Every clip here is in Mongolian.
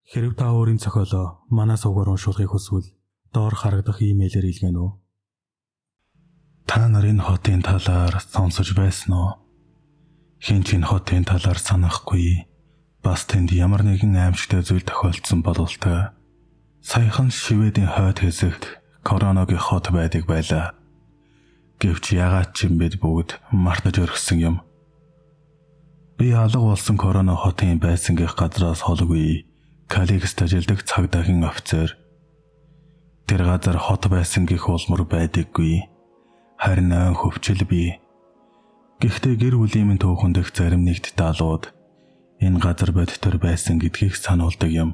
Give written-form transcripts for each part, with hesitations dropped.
Хэрв та өөрийн зохиолоо манай сувгаар уншуулахыг хүсвэл доор харагдах имэйлээр илгээнэ үү? Та нар энэ хотын талаар сонсож байсан уу? Хэн ч энэ хотын талаар санахгүй. Бас тэнд ямар нэгэн аимшигтай зүйл тохиолдсон бололтой. Саяхан Шведийн хойд хэсэгт Короногийн хот байдаг байлаа. Гэвч яагаад ч юм бид бүгд мартаж орхисон юм. Би алга болсон Корона хотын байсан гэх газраас холгүй Калигст ажилладаг цагдаагийн офицер. Тэр газар хот байсан гэх улмар байдаггүй. Харин ойн хөвчл бий. Гэхдээ гэр бүлийн минь түүхэн дэх зарим нэгт даалууд энэ газар бодитоор байсан гэдгийг сануулдаг юм.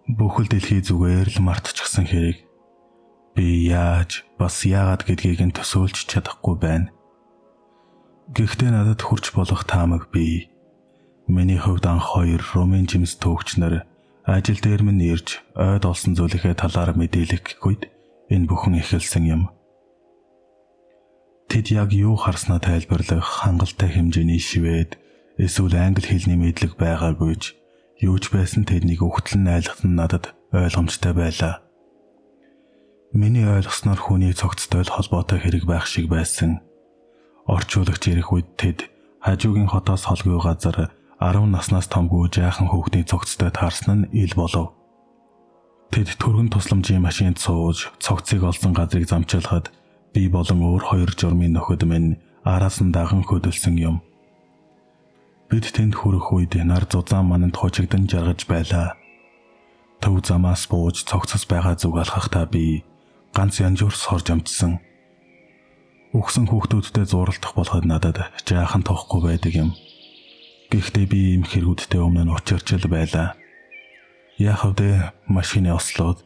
Бүхэл дэлхий зүгээр л мартчихсан хэрэг. Би яаж бас яагаад гэдгийг нь төсөөлж чадахгүй байна. Гэхдээ надад хүрч болох таамаг бий. Миний хувьд анх хоёр Румын жимс төөгч нар ажил дээр минь ирж ойд олсон зүйлийнхээ талаар мэдээлэх үед энэ бүхэн эхэлсэн юм. Тэд яг юу харснаа тайлбарлах хангалттай хэмжээний швед эсвэл англи хэлний мэдлэг байгаагүй ч юу ч байсан тэднийг өгтөл нь айлгах нь надад ойлгомжтой байлаа. Миний ойлгосноор хүний цогцтой л холбоотой хэрэг байх шиг байсан. Орчуулагч ирэх үед тэд хажуугийн хотоос холгүй газар 10 наснаас томгүй жаахан хүүхдийн цогцтой таарсан нь ил болов. Тэд түргэн тусламжийн машинд сууж цогцыг олсон газрыг замчлахад би болон өөр хоёр журмын нөхөд минь араас нь даган хөдөлсөн юм. Бид тэнд хүрэх үед нар зузаан мананд хожигдон жаргаж байлаа. Төв замаас бууж цогцос байгаа зүг алхахдаа би ганц янжуур сорж амжсан. Үхсэн хүүхдүүдтэй зууралдах болоход надад жаахан тухгүй байдаг юм. Гэхдээ би ийм хэрэгүүдтэй өмнө нь учирч л байлаа. Яах вэ, машины ослоод.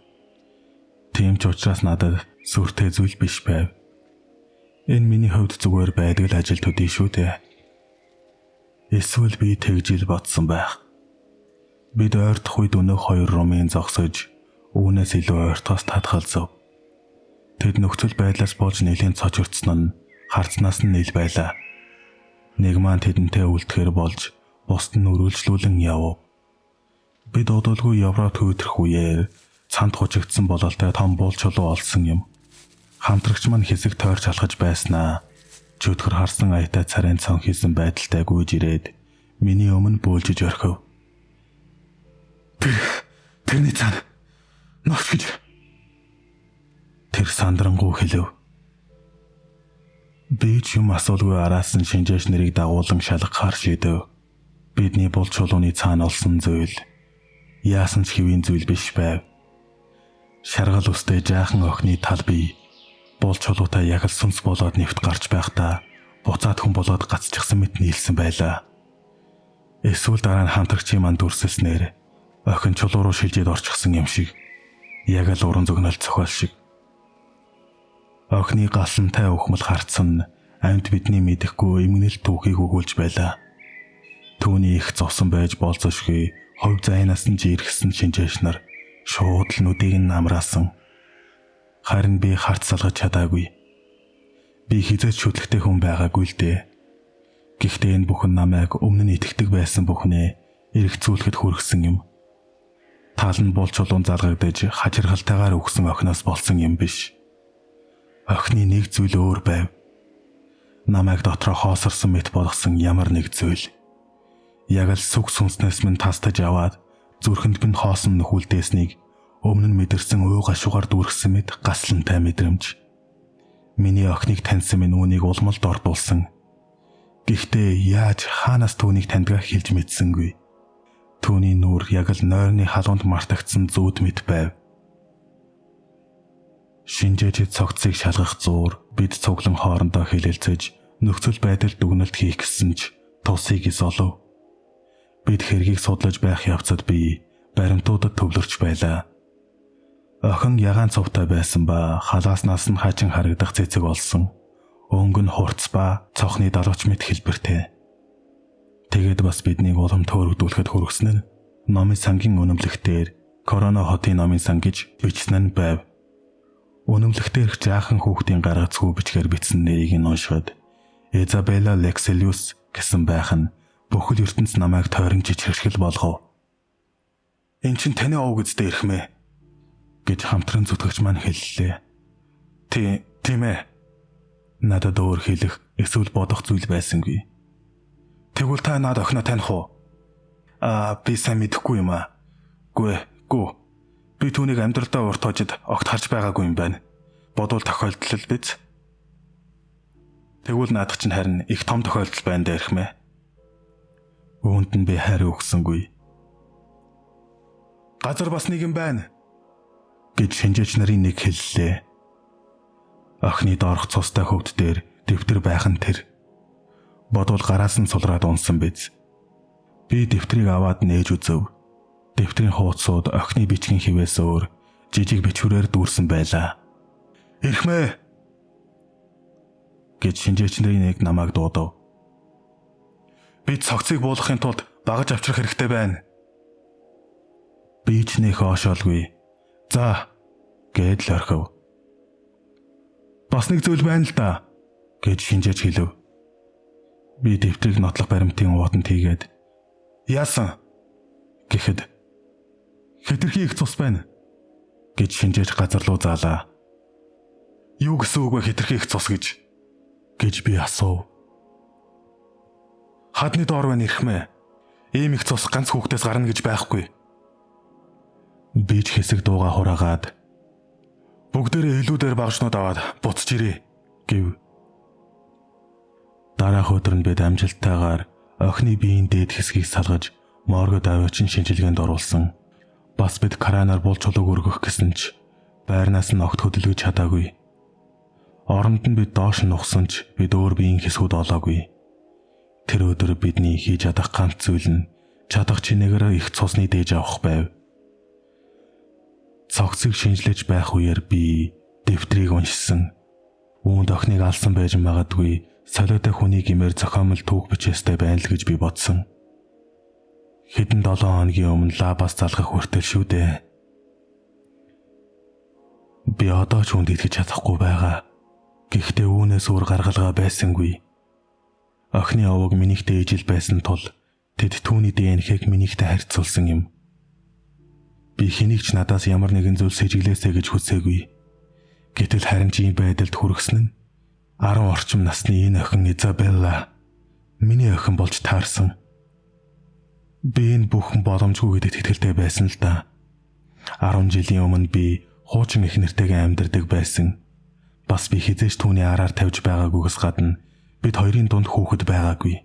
Тийм ч учраас надад сүртэй зүйл биш байв. Энэ миний хувьд зүгээр байдаг л ажил төдий шүү дээ. Эсвэл би тэгж ил бодсон байх. Бид ойртох үед өнөөх хоёр румын зогсож үүнээс илүү ойртоос татгалзав. Тэд нөхцөл байдлаас болж нэлийн цочирдсон нь харцнаас нь ил байлаа. Нэг маань тэдэнтэй үлдэхээр болж бусд нь өргөлжлүүлэн явв. Бид удалгүй Европт хүйтрэх үеэр цанд хужигдсан бололтой том буул чулуу олсон юм. Хамтрагч маань хэсэг тойрч алхаж байснаа чөтгөр харсан аятай царайн цон хийсэн байдалтай гүйж ирээд миний өмнө бөөлжиж орхив. Тэрний цаана новч гэж тэр сандрангуй хэлэв. Би ч юм асуулгүй араас нь шинжээч нарыг дагуулan шалгахаар шийдэв. Бидний бул чулууны цаана олсон зүйл яасан ч хэвийн зүйл биш байв. Шаргал үстэй жаахан охины тал бий. Бул чулуутай яг л сүнс болоод нэвт гарч байхдаа буцаад хүн болоод гацчихсан мэт нийлсэн байлаа. Эсвэл дараа нь хамтрагчийн манд дүрсэлснээр охин чулуу руу шилжээд орчихсон юм шиг. Яг л уран зөгнөлт зохиол шиг. Охины галантай өхмөл харцсан амьд бидний мэдэхгүй эмгэнэл түүхийг өгүүлж байлаа. Түүний их зовсон байж болзошгүй хувь зайнаас нь жиргсэн шинжээч нар шууд л нүдийг нь намраасан. Харин би харц салгаж чадаагүй. Би хизээч шүтлэгтэй хүн байгаагүй л дээ. Гэхдээ энэ бүхэн намайг өмнө нь итгэдэг байсан бүхнээ эргцүүлэхэд хүргэсэн юм. Тал нь бол чулуун залгагдаж хачирхалтайгаар өгсөн охиноос болсон юм биш. Охины нэг зүйл өөр байв. Намайг дотроо хоосорсон мэт болгосон ямар нэг зүйл. Яг л сүг сүнснээс минь тастаж аваад зүрхэнд минь хоосон нөхүүлдээснийг өмнө нь мэдэрсэн уй гашуугаар дүүргэсэн мэт гаслантай мэдрэмж. Миний охиныг таньсан минь үүнийг улмал дордуулсан. Гэхдээ яаж хаанаас түүнийг таньдгаа хэлж мэдсэнгүй. Түүний нүүр яг л нойрны халуунд мартагдсан зүүд мэт байв. Шинжээчид цогцыг шалгах зуур бид цуглан хоорондоо хэлэлцэж нөхцөл байдал дүгнэлт хийх гэсэн ч тусыг эс олов. Бид хэргийг судлаж байх явцад би баримтуудад төвлөрч байлаа. Охин ягаан цувтай байсан ба халааснаас нь хачин харагдах цэцэг олсон. Өнгө нь хурц ба цохны далавч мэт хэлбэртэй. Тэгээд бас биднийг улам төөрөгдүүлэхэд хүргэсэн нь номын сангийн үнэмлэхтэр Корона хотын номын сан гэж бичсэн нь байв. Үнэмлэхтэрх жаахан хүүхдийн гаргацгүй бичгээр бичсэн нэрийг нь уншихад Изабелла Лекселиус гэсэн байх нь бүхэл ертөнц намайг тойрон чичирхэл болгов. Эн чинь таны овг үсттэй ирхмээ гэж хамтран зүтгэгч маань хэллээ. Тийм ээ. Надад өөр хэлэх эсвэл бодох зүйл байсангүй. Тэгвэл та над охиноо таних уу? Аа, би сайн мэдэхгүй юм аа. Гүй. Би түүнийг амьдралдаа урт хожид огт харж байгаагүй юм байна. Бодвол тохиолдол л биз. Тэгвэл наадах чинь харин их том тохиолдол байна даа ирхмээ. Үүнд нь би хариу өгсөнгүй. Газар бас нэг юм байна гэж шинжээч нарын нэг хэллээ. Охины доорх цустай хөвд дээр дэвтэр байх нь тэр. Бодвол гараас нь сулраад унсан биз. Би дэвтрийг аваад нээж үзэв. Дэвтрийн хуудсууд охины бичгийн хивээс өөр жижиг бичвэрээр дүүрсэн байлаа. Ирхмээ гэж шинжээч нарын нэг намайг дуудав. Би цогцыг буулгахын тулд багаж авчрах хэрэгтэй байна. Би ч нэх оошоолгүй. За гээд л орхив. Бас нэг зүйл байна л да гэж шинжээч хэлв. Би дэвтрийг нотлох баримтын уутанд хийгээд яасан гэхэд хэтэрхий их цус байна гэж шинжээч газар руу заалаа. Юу гэсэн үг вэ хэтэрхий их цус гэж би асуув. Хадны доор байна ирхмээ. Ийм их цус ганц хүүхдээс гарна гэж байхгүй. Би ч хэсэг дууга хураагаад бүгдээрээ илүү дээр багжнууд аваад буцаж ирээ гэв. Дараах өдөр нь бид амжилттайгаар охины биеийн дээд хэсгийг салгаж моргод аваачин шинжилгээнд оруулсан. Бас бид кранаар бул чулууг өргөх гэсэн ч байрнаас нь огт хөдөлгөж чадаагүй. Оронд нь бид доош нь ухсан ч бид өөр биеийн хэсгүүд олоогүй. Тэр өдөр бидний хийж чадах ганц зүйл нь чадах чинээгээр их цусны дээж авах байв. Цогцыг шинжилж байх үеэр би дэвтрийг уншсан. Үүнд охиныг алсан байж магадгүй солиотой хүний гимээр зохиомл түүх бичээстэй байна л гэж би бодсон. Хэдэн 7 хоногийн өмнө лабаас залгах хүртэл шүү дээ. Би одоо ч үүнд итгэж чадахгүй байгаа. Гэхдээ үүнээс өөр гаргалгаа байсангүй. Охины овог минийхтэй ижил байсан тул тэд түүний ДНХ-г минийхтэй харьцуулсан юм. Би хэнийг ч надаас ямар нэгэн зүйл сэжиглээсэй гэж хүсээгүй. Гэтэл харин ч ийм байдалд хүргэсэн нь 10 орчим насны энэ охин Изабелла миний охин болж таарсан. Би энэ бүхэн боломжгүй гэдэгт итгэлтэй байсан л да. 10 жилийн өмнө би хуучин их нэртэйгээ амьдардаг байсан. Бас би хизээч түүний араар тавьж байгаагүйгээс гадна бид хоёрын дунд хүүхэд байгаагүй.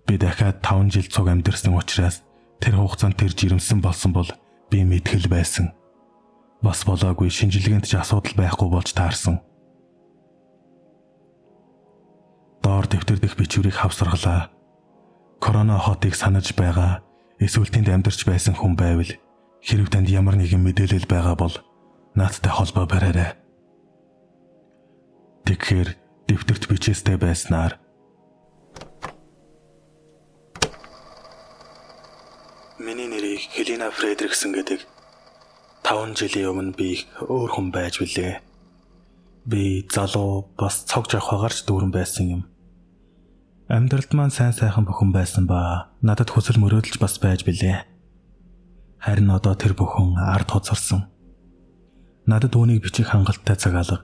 Би дахиад 5 жил цуг амьдарсан учраас тэр хугацаанд тэр жирэмсэн болсон бол би мэтгэл байсан. Бас болоогүй шинжилгээнд ч асуудал байхгүй болж таарсан. Доор дэвтэр дэх бичвэрийг хавсаргалаа. Корона хотыг санаж байгаа эсвэл тэнд амьдарч байсан хүн байвал хэрв танд ямар нэгэн мэдээлэл байгаа бол наадтай холбоо бариарай. Тэгэхээр дэвтэрт бичээстэй байснаар миний нэрийг Хелена Фредриксон гэдэг. 5 жилийн өмнө би их өөр хүн байж билээ. Би залуу бас цог жавхаагаар ч дүүрэн байсан юм. Амьдралд маань сайн сайхан бүхэн байсан ба надад хүсэл мөрөөдөлж бас байж билээ. Харин одоо тэр бүхэн ард хоцорсон. Надад үүнийг бичих хангалттай цаг алга.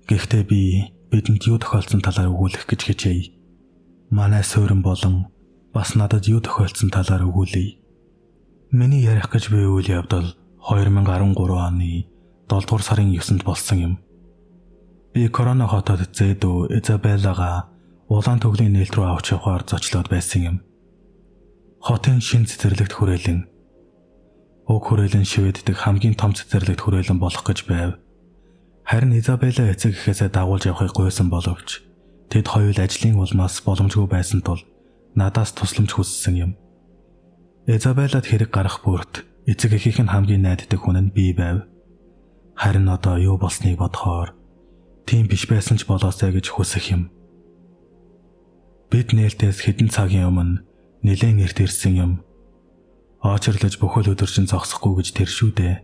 Гэхдээ би бидэнд юу тохиолдсон талаар өгүүлэх гэж хичээе. Манай суурин болон бас надад юу тохиолдсон талаар өгүүлье. Миний ярих гэж буй үйл явдал 2013 оны 7 дугаар сарын 9-нд болсон юм. Би Корона хотод зээдүү Изабеллага улаан төглийн нээлт рүү авч явахаар зочлоод байсан юм. Хотын шин цэцэрлэгт хүрээлэн уг хүрээлэн шивэддэг хамгийн том цэцэрлэгт хүрээлэн болох гэж байв. Харин Изабелла эцэг эхээсээ дагуулж явахыг гуйсан боловч тэд хоёул ажлын улмаас боломжгүй байсан тул надаас тусламж хүссэн юм. Изабеллад хэрэг гарах бүрт эцэг эхийнх нь хамгийн найддаг хүн нь би байв. Харин одоо юу болсныг бодохоор тийм биш байсан ч болоосай гэж хүсэх юм. Бид нээлтээс хэдэн цагийн өмнө нэлээн эрт ирсэн юм. Оочирлож бүхэл өдөр чинь зогсохгүй гэж тэр шүү дээ.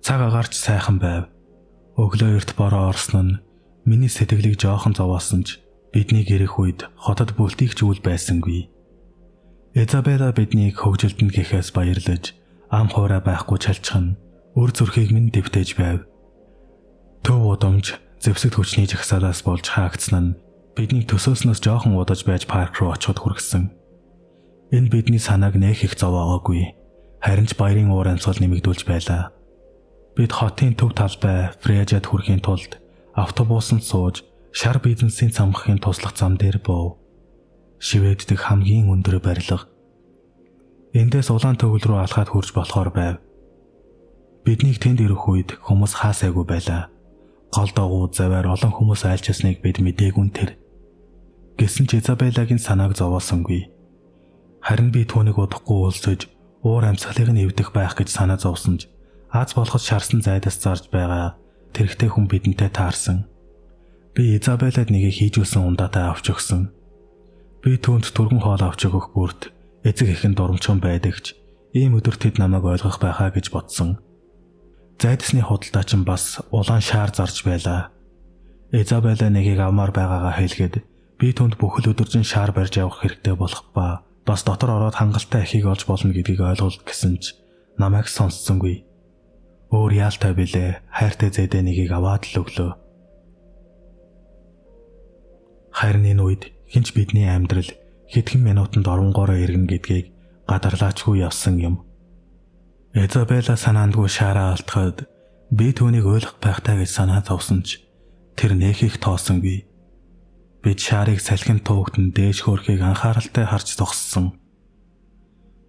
Цаг агаарч сайхан байв. Өглөө эрт бороо орсон нь миний сэтгэлийг жоохон зовоосон ч бидний гэрэх үед хотод бүлтийгч үйл байсангүй. Изабелла биднийг хөгжилдөн гэхээс баярлаж Ам хуурай байхгүй чалчхан өр зүрхийг минь дэвтэж байв. Төв удамж зэвсэгт хүчний жагсаалаас болж хаагдсан нь бидний төсөөснөөс жоохон удаж байж парк руу очиход хүргэсэн. Энэ бидний санааг нэх их зовоогоогүй. Харин ч баярын уур амьсгал нэмэгдүүлж байлаа. Бид хотын төв талбай Фрежад хүрэхийн тулд автобусанд сууж шар бизнесийн цамхагийн туслах зам дээр буув. Швед дэх хамгийн өндөр барилга. Эндээс улаан төгөл рүү алхаад хүрч болохоор байв. Биднийг тэнд ирэх үед хүмүүс хаасайгүй байлаа. Гол дагуу заваар олон хүмүүс айлчилсныг бид мдээгүй тэр. Гэсэн ч Изабеллагийн санааг зовоосонгүй. Харин би түүнийг удахгүй уулзаж уур амьсгалыг нь эвдэх байх гэж санаа зовсон ч аз болоход шарсан зайдас зарж байгаа тэрэгтэй хүн бидэнтэй таарсан. Би Изабеллад нэгийг хийжүүлсэн ундаатай авч өгсөн. Би түүнд түргэн хоол авч өгөх бүрт эцэг эхэн дурамчхан байдагч ийм өдөр тэд намайг ойлгох байхаа гэж бодсон. Зайдасны худалдаачин бас улаан шаар зарж байлаа. Изабелла нэгийг авмаар байгаагаа хэлгээд би түүнд бүхэл өдөржин шаар барьж явах хэрэгтэй болох ба бас дотор ороод хангалттай эхийг олж болно гэдгийг ойлгол гэсэн ч намайг сонссонгүй. Өөр яалтай билээ, хайртай зэдэ нэгийг аваад л өглөө. Харин энэ үед хинч бидний амьдрал хэдхэн минутанд оронгоороо иргэн гэдгийг гадарлаачгүй явсан юм. Изабелла санаандгүй шаараа алтахад би түүнийг ойлгох байхтай гэж санаа зовсон ч тэр нэх их тоосонгүй. Бид шаарыг салхин туугтан дээш хөөрхийг анхааралтай харж зогссон.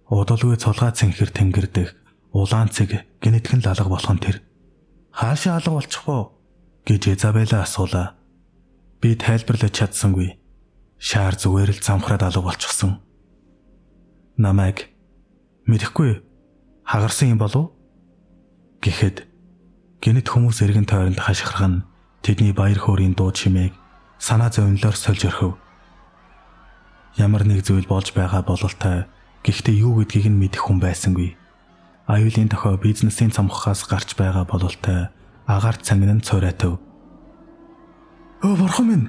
Удалгүй цулгаа цэнхэр тэнгэр дэх улаан цэг гинэтгэн лалга болох нь тэр. Хаашаа алга болчих вэ гэж Изабелла асуулаа. Би тайлбарлаж чадсангүй. Шаар зүгээр л замхраад алга болчихсон. Намайг мэдэхгүй хагарсан юм болов гэхэд гинэт хүмүүс эргэн тойронд хашгирах нь тэдний баяр хөөрийн дуу чимээг санаа зовнилоор сольж орхив. Ямар нэг зүйл болж байгаа бололтой, гэхдээ юу гэдгийг нь мэдэх хүн байсангүй. Аюулын тохио бизнесийн цамхагаас гарч байгаа бололтой агаар цангин нь цураатав. "Өө бурхан минь!"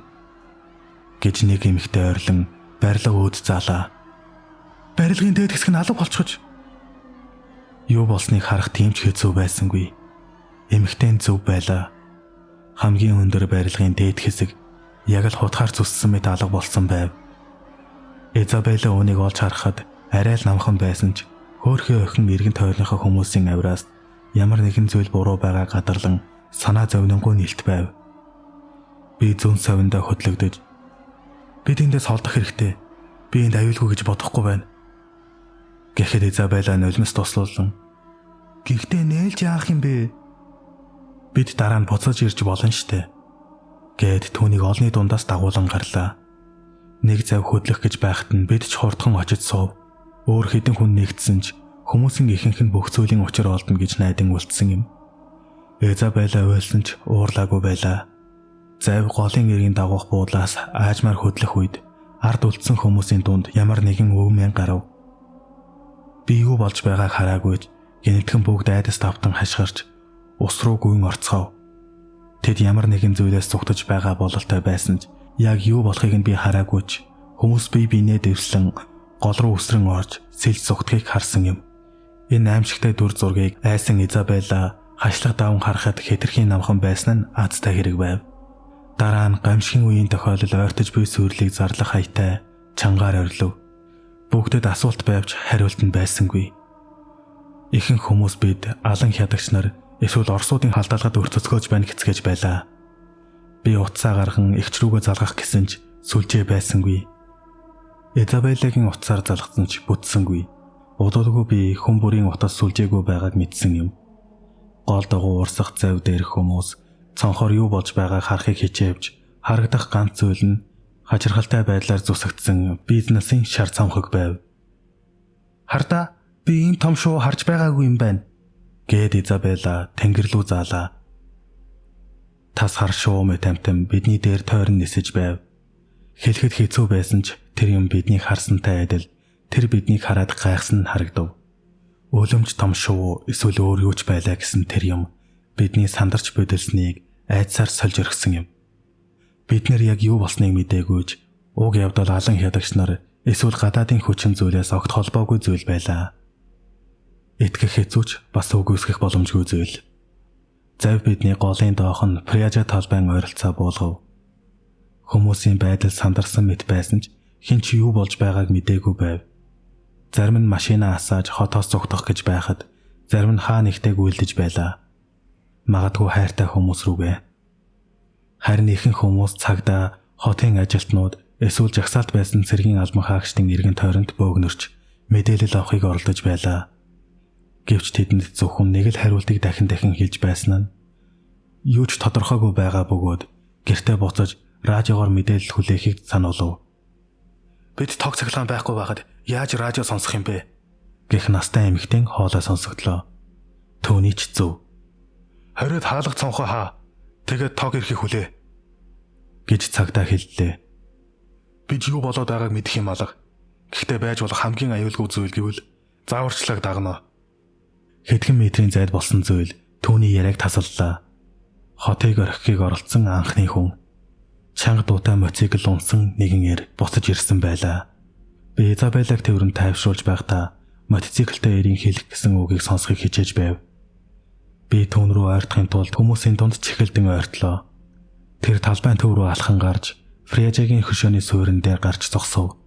гэж нэг эмэгтэй ойрлон барилга өөд заалаа. Барилгын дээд хэсэг нь алга болчихож. Юу болсныг харах тийм ч хэцүү байсангүй. Эмэгтэй нь зөв байлаа. Хамгийн өндөр барилгын дээд хэсэг яг л хутгаар зүссэн мэт алга болсон байв. Изабелла үүнийг олж харахад арай л намхан байсан ч хөөхий охин эргэн тойрныхоо хүмүүсийн авираас ямар нэгэн зүйл буруу байгаа гадарлан санаа зовнонгүй нэлт байв. Би зүүн совиндоо хөдлөгдөж бид эндээс холдох хэрэгтэй. Би энд аюулгүй гэж бодохгүй байна. Гэхэд Изабелла нулимс туслуулан "Гэхдээ нээлж яах юм бэ? Бид дараа нь буцаж ирж болно штэ." Гэт түүнийг олны дундаас дагуулan гарлаа. Нэг зав хөдлөх гэж байхад нь бид ч хурдхан очиж суув. Өөр хэдэн хүн нэгдсэн ч хүмүүсийн ихэнх нь бүх зүйлийн учир олдно гэж найдан үлдсэн юм. Изабелла уйлсан ч уурлаагүй байлаа. Зав голын эргийн дагуух буудлаас аажмаар хөдлөх үед ард үлдсэн хүмүүсийн дунд ямар нэгэн өвмэн гарав. Би юу болж байгааг хараагүй ч гинэтхэн бүгд айдас тавтан хашгирч ус руу гүйн орцгов. Тэд ямар нэгэн зүйлээс зүгтэж байгаа бололтой байсан ч яг юу болохыг нь би хараагүй ч хүмүүс бие биенээ дэвслэн гол руу өсрөн орж сэлж зүгтгийг харсан юм. Энэ аимшигтай дүр зургийг айсан Изабелла хашлаг даван харахад хэтэрхийн намхан байсан нь азтай хэрэг байв. Дараа нь гамшигын үеийн тохиолдол ойртож буй сүрлийг зарлах хаятай чангаар орилов. Бүгдэд асуулт байвч хариулт нь байсангүй. Ихэнх хүмүүс бид алан хядагч нар эсвэл Оросуудын халдаалгад өртөцгөөж байна гэцгээж байлаа. Би утсаа гарган эгч рүүгээ залгах гэсэн ч сүлжээ байсангүй. Изабеллагийн утсаар залгасан ч бүтсэнгүй. Удалгүй би хүн бүрийн утас сүлжээгүй байгааг мэдсэн юм. Гол дагуу урсах зав дээрх хүмүүс цонхоор юу болж байгааг харахыг хичээвч харагдах ганц зүйл нь хачирхалтай байдлаар зүсэгдсэн бизнесийн шар цамхаг байв. "Хардаа би ийм том шуу харж байгаагүй юм байна" гэд Изабелла тэнгэр лүү заалаа. Тас хар шуу мэт амтан бидний дээр тойрон нисэж байв. Хэлэхэд хэцүү байсан ч тэр юм биднийг харсантай адил тэр биднийг хараад гайхсан нь харагдав. Өлөмж том шувуу эсвэл өөр юу ч байлаа гэсэн тэр юм бидний сандарч бодилснийг айдсаар сольж орхисон юм. Бид нэр яг юу болсныг мдээгүй ч уг явдал алан хядагч нар эсвэл гадаадын хүчин зүйлээс огт холбоогүй зүйл байлаа. Итгэх хэцүү ч бас үгүйсгэх боломжгүй зүйл. Зав бидний голын доохон нь Фряжа талбайн ойролцоо буулгав. Хүмүүсийн байдал сандарсан мэт байсан ч хэн ч юу болж байгааг мдээгүй байв. Зарим нь машинаа асааж хотоос зугтах гэж байхад зарим нь хаа нэгтээ гүйлдэж байлаа. Магадгүй хайртай хүмүүс рүүгээ. Харин ихэнх хүмүүс цагдаа, хотын ажилтнууд эсвэл жагсаалт байсан цэргийн албан хаагчдын эргэн тойронд бөөгнөрч мэдээлэл авахыг оролдож байлаа. Гэвч тэдэнд зөвхөн нэг л хариултыг дахин дахин хэлж байсан нь юу ч тодорхойгүй байгаа бөгөөд гэртээ буцаж радиогоор мэдээлэл хүлээхийг сануулв. Бид тог цахилгаан байхгүй байхад яаж радио сонсох юм бэ? Гэх настай эмэгтэй хоолой сонсогдлоо. Түүний ч зөв. 20-од хаалга цонхоо хаа. Тэгээд тог ирэхийг хүлээ гэж цагдаа хэллээ. Бид юу болоод байгааг мэдэх юм алга. Гэхдээ байж болох хамгийн аюулгүй зүйл гэвэл зааварчилгааг дагна. Хэдхэн метрийн зайд болсон зүйл түүний яриаг тасаллаа. Хотыг орхихыг оролдсон анхны хүн. Чанга дуутай мотоцикл унсан нэгэн эр буцаж ирсэн байлаа. Би Изабеллаг тэврэнд тайвшруулж байхдаа мотоциклтэй эрийн хэлэх гэсэн үгийг сонсохыг хичээж байв. Би түүн рүү ойртохын тулд хүмүүсийн дунд чихэлдэн ойртлоо. Тэр талбайн төв рүү алхан гарч Фряжагийн хөшөөний суурин дээр гарч зогсов.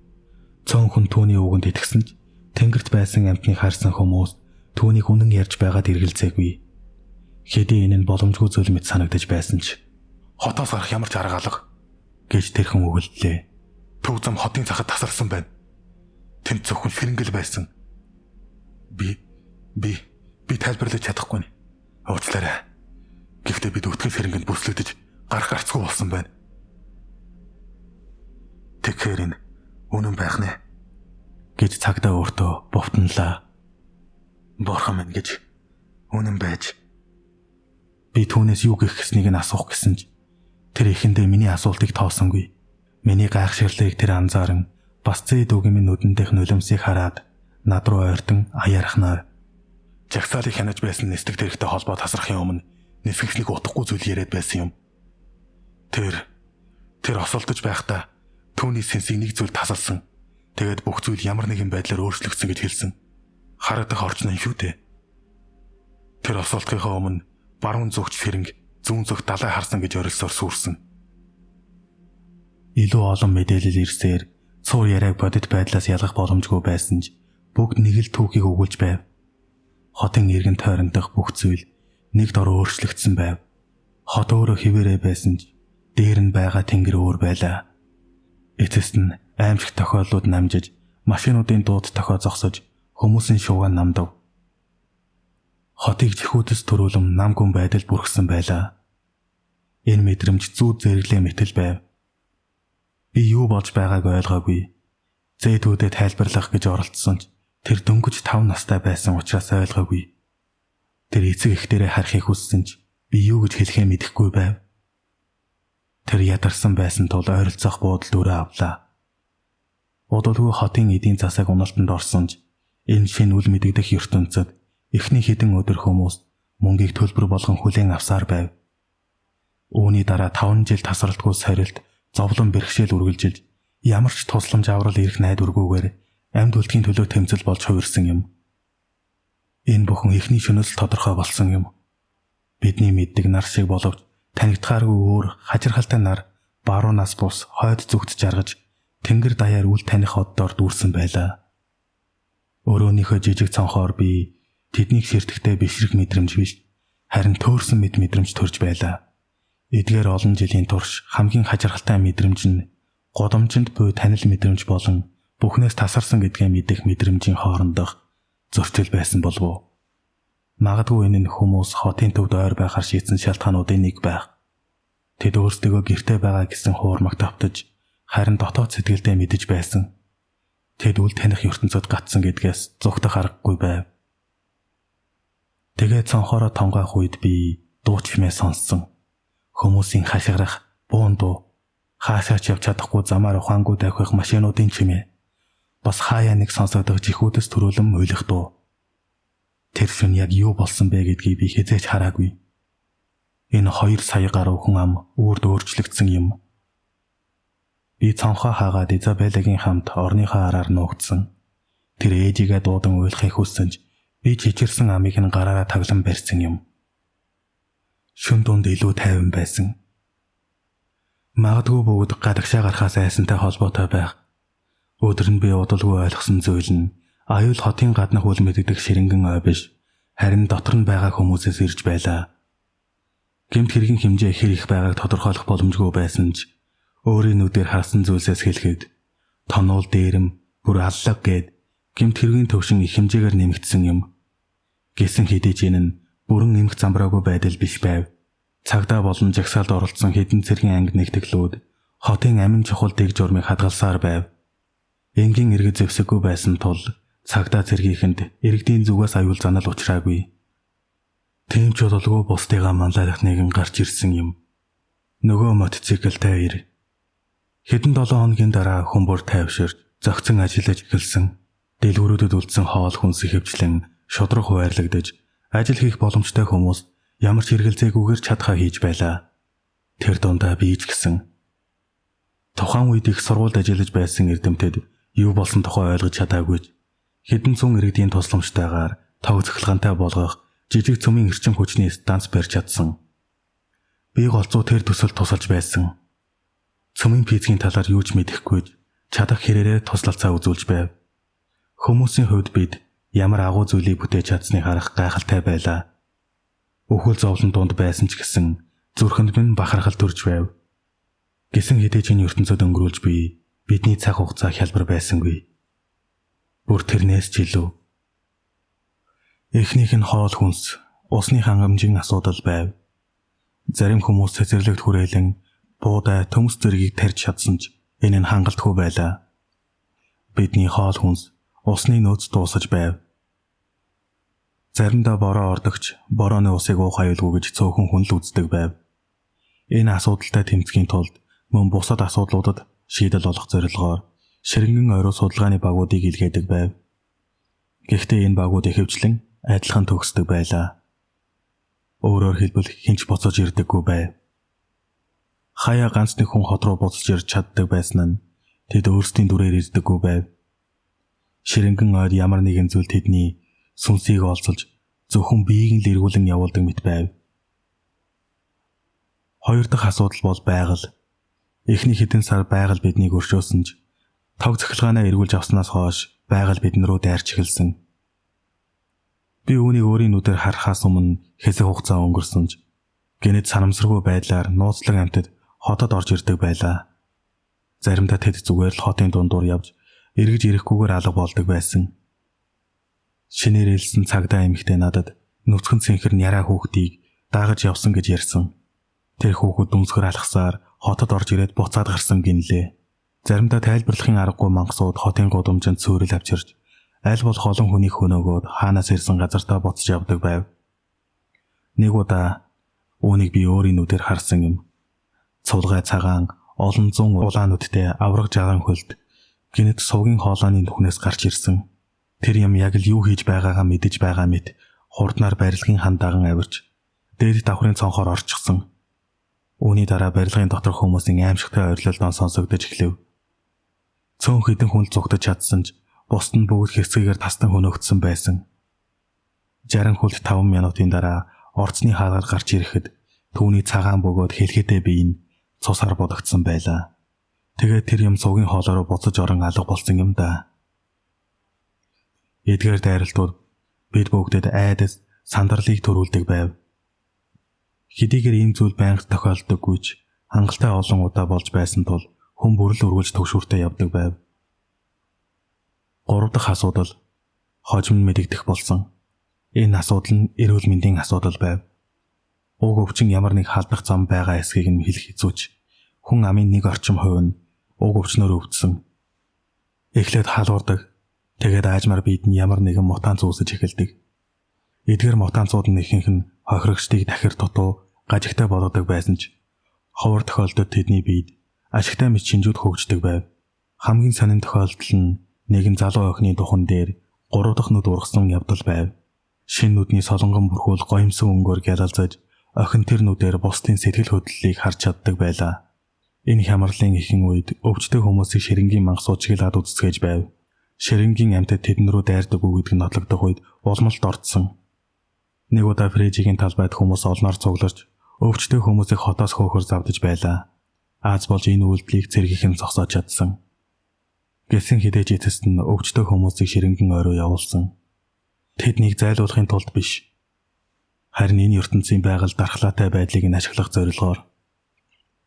Цөөн хүн түүний үгэнд итгэсэн ч тэнгэрт байсан амьтныг харсан хүмүүс түүнийг үнэн ярьж байгаад эргэлзээгүй. Хэдий энэ нь боломжгүй зүйл мэт санагдаж байсан ч хотоос гарах ямар ч арга алга гэж тэр хүн өгөлдлээ. Төв зам хотын цахад тасарсан байна. Тэнд зөвхөн ширэнгэл байсан. Би би би тайлбарлаж чадахгүй. Уучлаарай. Гэхдээ бид өтгөн ширэнгэнд бүслэгдэж гарах гарцгүй болсон байна. Тэгэхээр энэ үнэн байх нэ гэж цагдаа өөртөө бовтонлаа. Бурхан минь гэж үнэн байж. Би түүнээс юу гэх гэснийг нь асуух гэсэн ч тэр ихэндээ миний асуултыг тоосонгүй. Миний гайхширлыг тэр анзааран бас зээ дүүгийн минь нүдэн дэх нулимсыг хараад над руу ойртон аяархнаар жагсаалыг хянаж байсан нисдэг тэрэгтэй холбоо тасрахын өмнө нисгэгчнийг утгагүй зүйл яриад байсан юм. Тэр тэр осолдож байхдаа түүний сэнсийг нэг зүйл тасалсан. Тэгээд бүх зүйл ямар нэгэн байдлаар өөрчлөгдсөн гэж хэлсэн. Харагдах орчин юм шүү дээ. Тэр осолдохынхоо өмнө баруун зүгт ширэнг, зүүн зүгт далай харсан гэж орилсоор сүрсэн. Илүү олон мэдээлэл ирсээр цуур яриаг бодит байдлаас ялгах боломжгүй байсан ч бүгд нэг л түүхийг өгүүлж байв. Хотын эргэн тойрондох бүх зүйл нэг дор өөрчлөгдсөн байв. Хот өөрөө хിവэрэ байсан ч дээр нь байгаа тэнгэр өөр байлаа. Эцэст нь аимшиг тохиолдлууд намжиж, машинуудын дууд тохио зогсож, хүмүүсийн шуугиан намдав. Хотыг жихүүдэс төрүүлэн нам гүн байдал бүрхсэн байлаа. Энэ мэдрэмж зүүд зэрэглээ мэтэл байв. Би юу болж байгааг ойлгоогүй. Зээтүүдэд тайлбарлах гэж оролдсон ч тэр дөнгөж 5 настай байсан учраас ойлгоогүй. Тэр эцэг эхдэрээ харахыг хүссэн ч би юу гэж хэлэхээ мэдэхгүй байв. Тэр ядарсан байсан тул ойролцоох буудалд өрөө авлаа. Удалгүй хотын эдийн засаг уналтанд орсон ч энэ шинэ үл мэдэгдэх ертөнцид эхний хэдэн өдөр хүмүүс мөнгийг төлбөр болгон хүлээн авсаар байв. Үүний дараа 5 жил тасралтгүй сорилт, зовлон бэрхшээл үргэлжилж ямар ч тусламж аврал ирэх найдваргүйгээр амьд үлдэхийн төлөө тэмцэл болж хувирсан юм. Энэ бүхэн эхний шөнөөс л тодорхой болсон юм. Бидний мэддэг нар шиг боловч танигдахааргүй өөр хажирхалтай нар баруунаас бус хойд зүгт жаргаж тэнгэр даяар үл таних оддоор дүүрсэн байлаа. Өрөөнийхөө жижиг цонхоор би тэднийг ширтэхдээ бишрэх мэдрэмж биш, харин төөрсөн мэт мэдрэмж төрж байлаа. Эдгээр олон жилийн турш хамгийн хажиргалтай мэдрэмж нь гудамжинд буй танил мэдрэмж болон бүхнээс тасарсан гэдгээ мэдэх мэдрэмжийн хоорондох зөрчил байсан болов уу? Магадгүй энэ нь хүмүүс хотын төвд ойр байхаар шийдсэн шалтгаануудын нэг байх. Тэд өөрсдөө гэрте байгаа гэсэн хуурмагт автаж харин дотоод сэтгэлдээ мэдэж байсан. Тэд үл таних ертөнцөд гатсан гэдгээс зүгтэх аргагүй байв. Тэгээд цонхоороо тонгаах үед би дуу чимээ сонссон. Хүмүүсийн хашгирах, буун дуу, хаашаа ч явж чадахгүй замаар ухаангүй давхих машинуудын чимээ. Бас хаяа нэг сонсогдох жихүүдэс төрүүлэн уйлах дуу. Тэр шөнө яг юу болсон бэ гэдгийг би хэзээ ч хараагүй. Энэ 2 сая гаруй хүн ам үрд өөрчлөгдсөн юм. Би цонхоо хаагаад Изабеллагийн хамт орныхоо араар нуугдсан. Тэр ээжигээ дуудан уйлахыг хүссэн ч Би чичирсэн амийг нь гараараа таглан барьсан юм. Шүн дунд илүү тайван байсан. Магадгүй бүгд гадагшаа гарахаас айсантай холбоотой байх. Өдөр нь би удалгүй ойлгосон зүйл нь аюул хотын гаднах үл мэддэг ширэнгэн ой биш, харин дотор нь байгаа хүмүүсээс ирж байлаа. Гэмт хэргийн хэмжээ хэр их байгааг тодорхойлох боломжгүй байсан ч өөрийн нүдээр харсан зүйлсээс хэлэхэд тонуул дээрэм бүр аллаг гээд гэмт хэргийн төвшин их хэмжээгээр нэмэгдсэн юм. Гэсэн хэдий ч энэ нь бүрэн эмх замбраагүй байдал биш байв. Цагдаа болон жагсаалд оролцсон хэдэн цэргийн анги нэгтгэлүүд хотын амин чухал дэг журмыг хадгалсаар байв. Энгийн иргэд зэвсэггүй байсан тул цагдаа цэргийнхэнд иргэдийн зүгээс аюул занал учраагүй. Тийм ч бололгүй бусдыгаа манлайлах нэгэн гарч ирсэн юм. Нөгөө мотоциклтэй ир. Хэдэн 7 хоногийн дараа хүмүүр тайвширч зохицон ажиллаж эхэлсэн. Дэлгүүрүүдэд үлдсэн хоол хүнс ихэвчлэн шудраг хуваарлагдаж ажил хийх боломжтой хүмүүс ямар ч хэрэгэлзээгүйгээр чадхаа хийж байлаа. Тэр дундаа би ч гэсэн. Тухайн үед их сургуульд ажиллаж байсан эрдэмтэд юу болсон тухай ойлгож чадаагүй ч хэдэн зуун иргэдийн тусламжтайгаар тог цахилгаантай болгох жижиг цөмийн эрчим хүчний станц барьж чадсан. Би голцоо тэр төсөлд тусалж байсан. Цөмийн физикийн талаар юу ч мэдэхгүй чадах хэрээрээ туслалцаа үзүүлж байв. Хүмүүсийн хувьд бид ямар агуу зүйлийг бүтээж чадсныг харах гайхалтай байлаа. Өхөл зовлон дунд байсан ч гэсэн зүрхэнд минь бахархал төрж байв. Гэсэн хэдий ч энэ ертөнцөд өнгөрүүлж би бидний цаг хугацаа хялбар байсангүй. Бүр тэрнээс ч илүү. Эхнийх нь хоол хүнс, усны хангамжийн асуудал байв. Зарим хүмүүс цэцэрлэгт хүрээлэн буудай төмс зэргийг тарьж чадсан ч энэ нь хангалтгүй байлаа. Бидний хоол хүнс, усны нөөц дуусаж байв. Заримдаа бороо ордогч борооны усыг уух аюулгүй гэж цөөхөн хүн л үздэг байв. Энэ асуудалтай тэмцэхийн тулд мөн бусад асуудлуудад шийдэл олох зорилгоор ширэнгэн ойруу судалгааны багуудыг илгээдэг байв. Гэхдээ энэ багууд ихэвчлэн адилхан төгсдөг байлаа. Өөрөөр хэлбэл хэн ч буцаж ирдэггүй байв. Хаяа ганц нэг хүн хот руу буцаж ирж чаддаг байсан нь тэд өөрсдийн дүрээр ирдэггүй байв. Ширэнгэн ойд ямар нэгэн зүйл тэдний сүнсийг олзолж зөвхөн биеийг нь л эргүүлэн явуулдаг мэт байв. Хоёр дахь асуудал бол байгаль. Эхний хэдэн сар байгаль биднийг өршөөсөн ч тог цахилгаанаа эргүүлж авснаас хойш байгаль бидэн рүү дайрч эхэлсэн. Би үүнийг өөрийн нүдээр харахаас өмнө хэсэг хугацаа өнгөрсөн ч гэнэт санамсаргүй байдлаар нууцлаг амьтад хотод орж ирдэг байлаа. Заримдаа тэд зүгээр л хотын дундуур явж эргэж ирэхгүйгээр алга болдог байсан. Шинээр элсэн цагдаа эмэгтэй надад нүцгэн цэнхэр няраа хүүхдийг дагаж явсан гэж ярьсан. Тэр хүүхэд дүнсгэр алхасаар хотод орж ирээд буцаад гарсан гинлээ. Заримдаа тайлбарлахын аргагүй мангасууд хотын гудамжинд цөөрөл авчирч аль болох олон хүнийг хөнөөгөөд хаанаас ирсэн газартаа буцаж явдаг байв. Нэг удаа үүнийг би өөрийн нүдээр харсан юм. Цулгай цагаан олон зуун улаан нүдтэй авраг жагаан хөлд гинэт сувгийн хоолойны нүхнээс гарч ирсэн. Тэр юм яг л юу хийж байгаагаа мэдэж байгаа мэт хурднаар барилгын хан даган авирч дээд давхрын цонхоор орчихсон. Үүний дараа барилгын доторх хүмүүсийн аимшигтай орилол дон сонсогдож эхлэв. Цөөн хэдэн хүн л зугтаж чадсан ч бусд нь бүгд хэрцгийгээр тастан хөнөөгдсөн байсан. 60 хүлт 5 минутын дараа орцны хаалгаар гарч ирэхэд түүний цагаан бөгөөд хэлхэтэй бие нь цусаар будагдсан байлаа. Тэгээд тэр юм сувгийн хоолой руу буцаж орон алга болсон юм да. Эдгээр дайралтууд бид бүгдэд айдас сандарлыг төрүүлдэг байв. Хэдийгээр ийм зүйл байнга тохиолддоггүй ч хангалттай олон удаа болж байсан тул хүн бүрэл үргэлж түгшүүртэй явдаг байв. Гурав дахь асуудал хожим нь мэдэгдэх болсон. Энэ асуудал нь эрүүл мэндийн асуудал байв. Уг өвчин ямар нэг халдах зам байгаа эсхийг нь хэлэх хэцүү ч хүн амын нэг орчим хувь нь уг өвчнөөр өвдсөн. Эхлээд халуурдаг. Тэгээд аажмаар биед нь ямар нэгэн мутанц үүсэж эхэлдэг. Эдгээр мутанцууд нь ихэнх нь хохирогчдыг дахир дутуу гажигтай болгодог байсан ч ховор тохиолдолд тэдний биед ашигтай мэт шинжүүд хөгждөг байв. Хамгийн сонин тохиолдол нь нэгэн залуу охины духан дээр 3 дахь нүд ургасан явдал байв. Шинэ нүдний солонгон бүрхүүл гоёмсон өнгөөр гялалзаж охин тэр нүдээр бусдын сэтгэл хөдлөлийг харж чаддаг байлаа. Энэ хямралын ихэнх үед өвчтөе хүмүүсийг ширэнгийн мангасууд чиглээд үзэцгээж байв. Ширэнгийн амьтад тэдэн рүү дайрдаггүй гэдг нь нотлогдох үед улмалд ордсон. Нэг удаа Фрежигийн талбайд хүмүүс олноор цугларч өвчтөе хүмүүсийг хотоос хөөхөр завдаж байлаа. Аз болж энэ үйлдэлийг цэргийнхэн зогсоож чадсан. Гэсэн хэдий ч эцэст нь өвчтөе хүмүүсийг ширэнгэн ой руу явуулсан. Тэднийг зайлуулахын тулд биш. Харин энэ ертөнцийн байгаль дархлаатай байдлыг нь ашиглах зорилгоор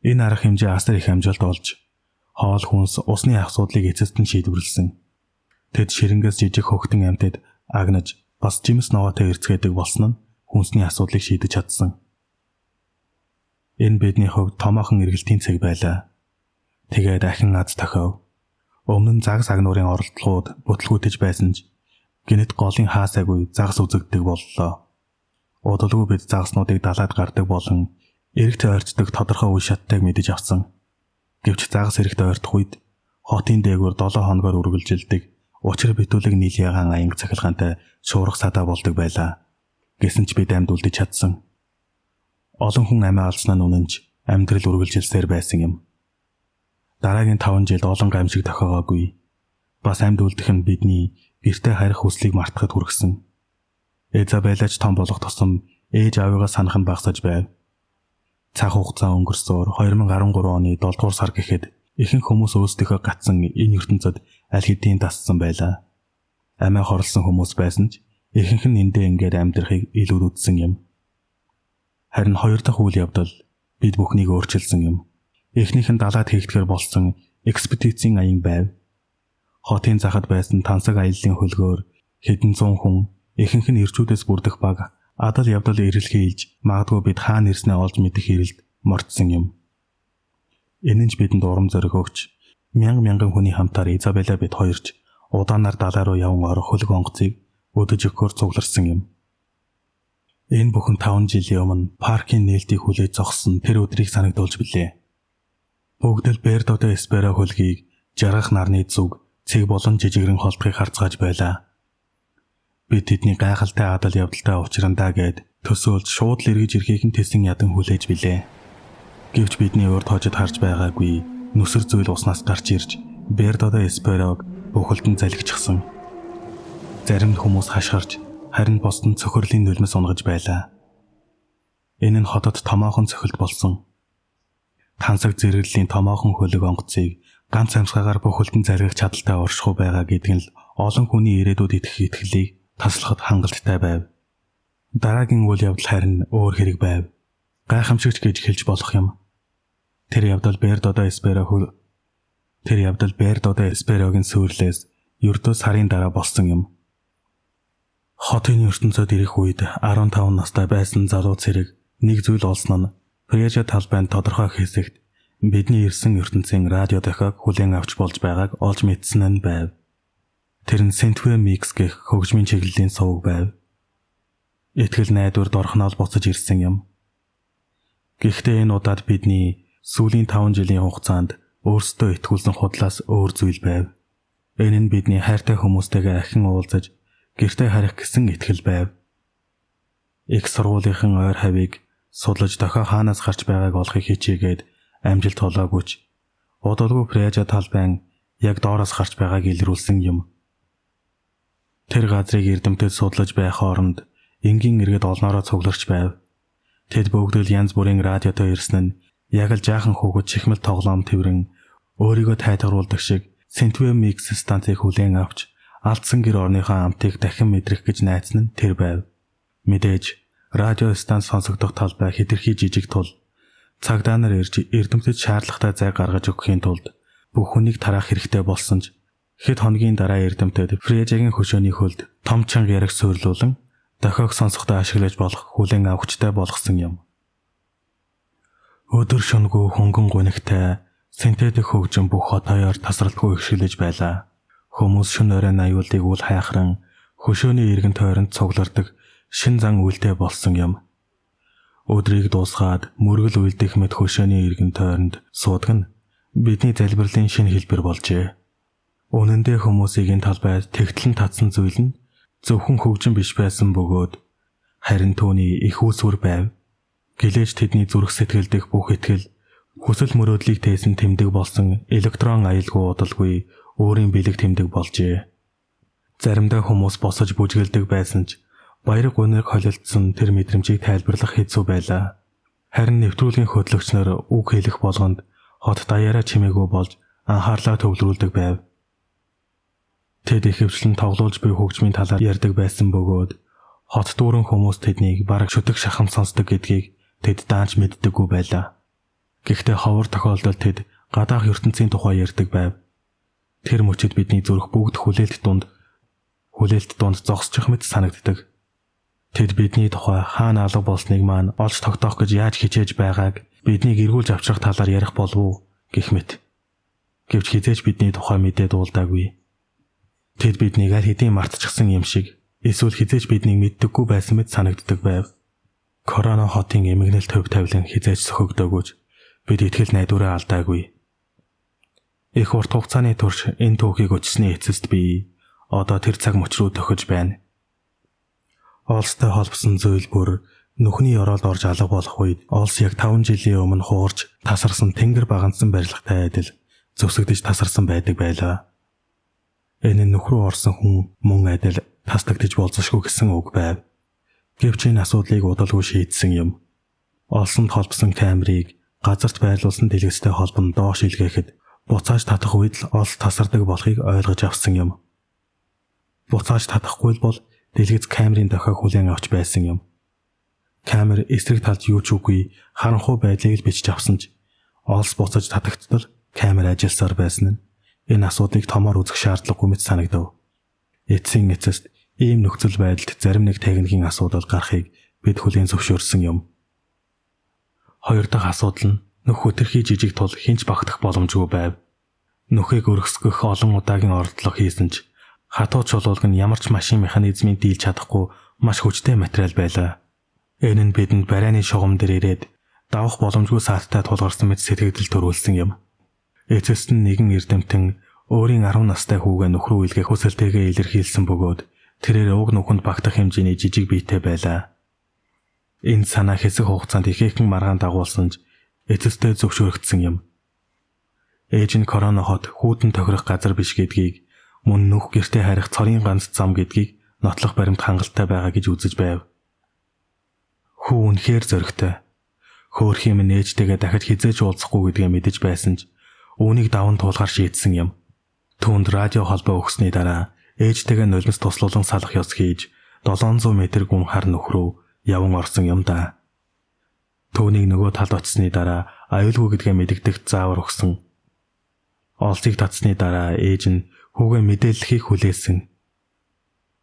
энэ арга хэмжээ асар их амжилт олж хоол хүнс, усны асуудлыг эцэст нь шийдвэрлэсэн. Тэд ширэнгээс жижиг хөхтөн амьтад агнаж бас жимс ногоотой эрцгээдэг болсон нь хүнсний асуудлыг шийдэж чадсан. Энэ бидний хувьд томоохон эргэлтийн цэг байлаа. Тэгээд ахин аз тохиов. Өмнө нь загас агнуурын оролдлогууд бүтлгүүтэж байсан ч гэнэт голын хаасаагүй загас үзэгддэг боллоо. Удалгүй бид загаснуудыг далаад гардаг болон эрэгт ойртдог тодорхой үе шаттайг мэдэж авсан. Гэвч загас эрэгт ойртох үед хотын дээгүүр 7 хоногоор үргэлжилдэг учир битүүлэг нийл ягаан аянг цахилгаантай шуурах садаа болдог байлаа. Гэсэн ч бид амьд үлдэж чадсан. Олон хүн амиа алдснаа нь үнэн ч амьдрал үргэлжилсээр байсан юм. Дараагийн 5 жилд олон гамшиг тохиогоогүй. Бас амьд үлдэх нь бидний гэртээ харих хүслийг мартахад хүргэсэн. Изабеллач том болох тусам ээж аавыгаа санах нь багасаж байв. Цаг хугацаа өнгөрсөөр 2013 оны 7 дугаар сар гэхэд ихэнх хүмүүс өөрсдийнхөө гацсан энэ ертөнцид аль хэдийн дассан байлаа. Амиа хорлсон хүмүүс байсан ч ихэнх нь эндээ ингээд амьдрахыг илүү үзсэн юм. Харин хоёр дахь үйл явдал бид бүхнийг өөрчилсөн юм. Эхнийх нь далаад хийгдэхэр болсон экспедицийн аян байв. Хотын захад байсан тансаг аяллаа хөлгөөр хэдэн зуун хүн ихэнх нь ирчүүдээс бүрдэх баг адал явдал эрэлхийлж магадгүй бид хаана ирснээ олж мэдэх хэрэлд мордсон юм. Энэ нь ч бидэнд урам зориг өгч мянга мянган хүний хамтаар Изабелла бид хоёрч удаанаар далаа руу яван орох хөлөг онгоцыг өдөж өгөхөөр цугларсан юм. Энэ бүхэн 5 жилийн өмнө паркийн нээлтийг хүлээж зогссон тэр өдрийг санагдуулж билээ. Бүгд л Бердодо Эсперо хөлгийг жаргах нарны зүг цэг болон жижигрэн холдохыг харцгааж байлаа. Би тэдний гайхалтай адал явдалтай учрандаа гэд төсөөлж шууд л эргэж ирэхийг нь тэсэн ядан хүлээж билээ. Гэвч бидний урд хожид харж байгаагүй нүсэр зүйл уснаас гарч ирж Бердодо Эсперог бухалдан залгичихсан. Зарим хүмүүс хашгирч харин бусд нь цөхөрлийн нулимс унгаж байлаа. Энэ нь хотод томоохон цохилт болсон. Тансаг зэрэглэлийн томоохон хөлөг онгоцыг ганц амьсгаагаар бухалдан залгих чадaltaй оршихуй байгаа гэдэг нь л олон хүний ирээдүйд итгэх итгэлийг таслахад хангалттай байв. Дараагийн үйл явдал харин өөр хэрэг байв. Гайхамшигч гэж хэлж болох юм. Тэр явдал Бердодо Эсперо Тэр явдал Бердодо Эсперогийн сүрлээс ердөө сарын дараа болсон юм. Хотын ертөнцөд ирэх үед 15 настай байсан залуу цэрэг нэг зүйл олсон нь Прежа талбайн тодорхой хэсэгт бидний ирсэн ертөнцийн радио дохиог хүлээн авч болж байгааг олж мэдсэн нь байв. Тэр нь Synthwave Mix гэх хөгжмийн чиглэлийн суваг байв. Итгэл найдвар дорхноол буцаж ирсэн юм. Гэхдээ энэ удаад бидний сүүлийн 5 жилийн хугацаанд өөрсдөө итгүүлсэн худлаас өөр зүйл байв. Энэ нь бидний хайртай хүмүүстэйгээ ахин уулзаж гэртээ харих гэсэн итгэл байв. Их сургуулийнхан ойр хавийг судлаж дохио хаанаас гарч байгааг олохыг хичээгээд амжилт олоогүй ч удалгүй Прежа талбайн яг доороос гарч байгааг илрүүлсэн юм. Тэр газрыг эрдэмтэд судлаж байх хооронд энгийн иргэд олноороо цугларч байв. Тэд бүгд л янз бүрийн радиотой ирсэн нь яг л жаахан хүүхэд чихмэл тоглоом тэрэн өөрийгөө тайтгаруулдаг шиг Synthwave Mix станцыг хүлээн авч алдсан гэр орныхоо амтыг дахин мэдрэх гэж найдсан нь тэр байв. Мэдээж радио станц сонсогдох талбай хэтэрхий жижиг тул цагдаа нар ирж эрдэмтэд шаардлагатай зай гаргаж өгөхийн тулд бүх хүнийг тараах хэрэгтэй болсон ч хэд хоногийн дараа эрдэмтэд Фрежагийн хөшөөний хөлд том чанга ярих суйрлуулан дохиог сонсохдоо ашиглаж болох хүлээн авахчтай болгосон юм. Өдөр шөнөгүй хөнгөн гунигтай синтетик хөгжим бүх хот хоёор тасралтгүй ихшиглэж байлаа. Хүмүүс шөнө оройн аюулыг үл хайхран хөшөөний эргэн тойронд цуглардаг шин зан үйлтэй болсон юм. Өдрийг дуусгаад мөргөл үлдэх мэт хөшөөний эргэн тойронд суудаг нь бидний залбирлын шинэ хэлбэр болжээ. Үнэн дээр хүмүүсийг энэ талбайд тэгтлэн татсан зүйл нь зөвхөн хөгжим биш байсан бөгөөд харин түүний их үүсвэр байв. Гэлээж тэдний зүрх сэтгэл дэх бүх итгэл хүсэл мөрөөдлийг тээсэн тэмдэг болсон электрон аюулгүй удалгүй өөрийн бэлэг тэмдэг болжээ. Заримдаа хүмүүс босож бүжгэлдэг байсан ч баяр гуниг холилдсон тэр мэдрэмжийг тайлбарлах хэцүү байлаа. Харин нэвтрүүлгийн хөтлөгч нар үг хэлэх болгонд хот даяараа чимээгүй болж анхаарлаа төвлөрүүлдэг байв. Тэд ихэвчлэн тоглуулж буй хөгжмийн талаар ярьдаг байсан бөгөөд хот дүүрэн хүмүүс тэднийг бараг шүтэг шахам сонсдог гэдгийг тэд даанч мэддэггүй байлаа. Гэхдээ ховор тохиолдолд тэд гадаах ертөнцийн тухай ярьдаг байв. Тэр мөчид бидний зүрх бүгд хүлээлт дунд зогсчих мэт санагддаг. Тэд бидний тухай хаана алга болсныг маань олж тогтоох гэж яаж хичээж байгааг биднийг эргүүлж авчрах талаар ярих болов уу гэх мэт. Гэвч хизээч бидний тухай мэдээ дуулдаагүй. Тэд биднийг аль хэдийн мартчихсан юм шиг эсвэл хизээч биднийг мэддэггүй байсан мэт санагддаг байв. Корона хотын эмгэнэл төв тавилан хизээч сөхөгдөөгүй ч бид итгэл найдвараа алдаагүй. Их урт хугацааны турш энэ түүхийг өчсөний эцэст би одоо тэр цаг мөч рүү төхөж байна. Олстой холбосон зүйл бүр нүхний ёроолд орж алга болох үед Олс яг 5 жилийн өмнө хуурч тасарсан тэнгэр багансан барилгатай адил зөвсөгдөж тасарсан байдаг байлаа. Энэ нь нүх рүү орсон хүн мөн адил тастагдаж болзошгүй гэсэн үг байв. Гэвч энэ асуудлыг удалгүй шийдсэн юм. Олсонд холбосон камерыг газарт байрлуулсан дэлгэцтэй холбон доош илгээхэд буцааж татах үед л олс тасардаг болохыг ойлгож авсан юм. Буцааж татахгүй л бол дэлгэц камерын дохиог хүлээн авч байсан юм. Камер эсрэг талд юу ч үгүй харанхуй байдлыг л бичиж авсан ч олс буцаж татагтдал камер ажилласаар байсан нь энэ асуудлыг томоор үзэх шаардлагагүй мэт санагдав. Эцсийн эцэст ийм нөхцөл байдалд зарим нэг техникийн асуудал гарахыг бид хүлээн зөвшөөрсөн юм. Хоёр дахь асуудал нь нүх хөтөрхий жижиг тул хинч багтах боломжгүй байв. Нүхийг өргөсгөх олон удаагийн оролдлого хийсэн ч хатуу чулуулг нь ямар ч машин механизмын дийлж чадахгүй маш хүчтэй материал байлаа. Энэ нь бидэнд барайны шугам дээр ирээд давах боломжгүй сааттай тулгарсан мэт сэтгэгдэл төрүүлсэн юм. Эцэст нь нэгэн эрдэмтэн өөрийн 10 настай хүүгээ нүх рүү илгээх хүсэлтэйгээ илэрхийлсэн бөгөөд тэрээр уг нүхэнд багтах хэмжээний жижиг биетэй байлаа. Энэ санаа хэсэг хугацаанд ихээхэн маргаан дагуулсан ч эцэстээ зөвшөөрөгдсөн юм. Ээж нь Корона хот хүйтэн тохирох газар биш гэдгийг мөн нүх гэртээ харих цорын ганц зам гэдгийг нотлох баримт хангалттай байгаа гэж үзэж байв. Хүү үнэхээр зоригтой. Хөөрхий минь ээжтэйгээ дахиж хизээж уулзахгүй гэдгээ мэдэж байсан ч үүнийг даван туулахар шийдсэн юм. Түүнд радио холбоо өгсөний дараа ээжтэйгээ нулимс туслуулан салах ёс хийж 700 метр гүн хар нүх рүү яван орсон юм да. Түүнийг нөгөө талд очсны дараа аюулгүй гэдгээ мэдэгдэх заавар өгсөн. Олзыг татсны дараа ээж нь хүүгээ мэдээллэхийг хүлээсэн.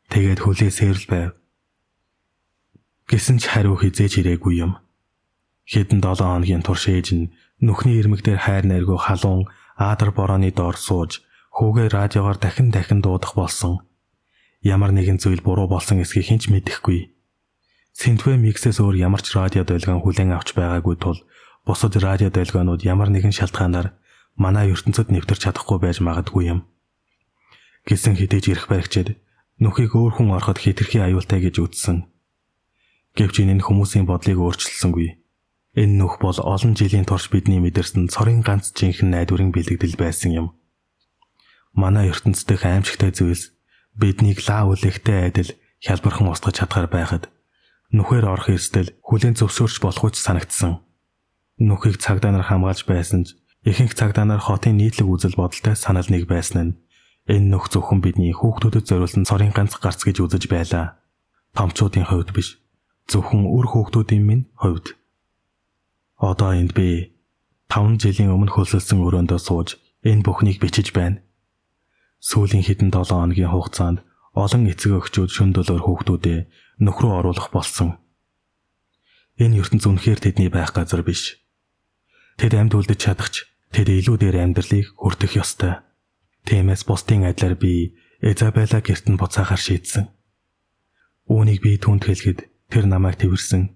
Тэгээд хүлээсээр л байв. Гэсэн ч хариу хизээж ирээгүй юм. Хэдэн 7 хоногийн турш ээж нь нүхний ирмэг дээр хайр найргүй халуун аадар борооны доор сууж хүүгээ радиогоор дахин дахин дуудах болсон. Ямар нэгэн зүйл буруу болсон эсхийг хэн ч мэдэхгүй. Синтвэ миксээс өөр ямар ч радио долгион хүлээн авч байгаагүй тул бусад радио долгионууд ямар нэгэн шалтгаанаар манай ертөнцөд нэвтэрч чадахгүй байж магадгүй юм. Гэсэн хэдий ч ирэх баригчид нүхийг өөр хүн ороход хэтэрхий аюултай гэж үзсэн. Гэвч энэ нь хүмүүсийн бодлыг өөрчилсөнгүй. Энэ нүх бол олон жилийн турш бидний мэдэрсэн цорын ганц жинхэнэ найдварын бэлэгдэл байсан юм. Манай ертөнц дэх аимшигтай зүйлс биднийг лаа үлэхтэй адил хялбархан устгаж чадхаар байхад нүхээр орох эрсдэл хүлээн зөвшөөрч болохгүй ч санагдсан. Нүхийг цагдаа нар хамгаалж байсан ч ихэнх цагдаа нар хотын нийтлэг үзэл бодолтой санал нэг байсан нь энэ нүх зөвхөн бидний хүүхдүүдэд зориулсан цорын ганц гарц гэж үзэж байлаа. Томчуудын хувьд биш, зөвхөн үр хүүхдүүдийн минь хувьд. Одоо энд би 5 жилийн өмнө хөлсөлсөн өрөөндөө сууж энэ бүхнийг бичиж байна. Сүүлийн хэдэн 7 хоногийн хугацаанд олон эцэг эгчүүд шөнө дөлөөр хүүхдүүдээ нүх рүү оруулах болсон. Энэ ертөнц үнэхээр тэдний байх газар биш. Тэд амьд үлдэж чадах ч тэд илүү дээр амьдралыг хүртэх ёстой. Тиймээс бусдын адилаар би Изабелла гэрт нь буцаахаар шийдсэн. Үүнийг би түүнд хэлэхэд тэр намайг тэрсэн.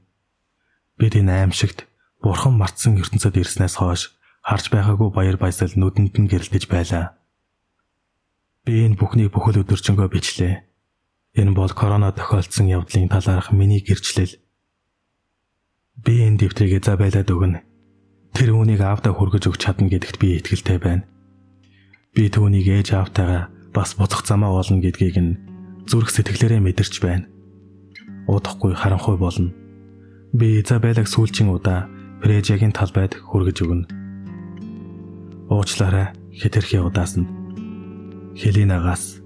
Бид энэ аимшигт бурхан мартсан ертөнцөд ирснээс хойш харж байгаагүй баяр баясгал нүдэнд нь гэрэлтэж байлаа. Би энэ бүхнийг бүхэл өдөржингөө бичлээ. Энэ бол корона тохиолдсон явдлын талаарх миний гэрчлэл. Би энэ дэвтрийг Изабеллад өгнө. Тэр үүнийг аавдаа хүргэж өгч чадна гэдэгт би итгэлтэй байна. Би түүнийг ээж аавтайгаа бас буцах замаа олно гэдгийг нь Зүрх сэтгэлээрээ мэдэрч байна. Удахгүй харанхуй болно. Би Изабеллаг сүүлчийн удаа Прежиагийн талбайд хүргэж өгнө. Уучлаарай, хэтэрхий удаасанд. Хеленагаас.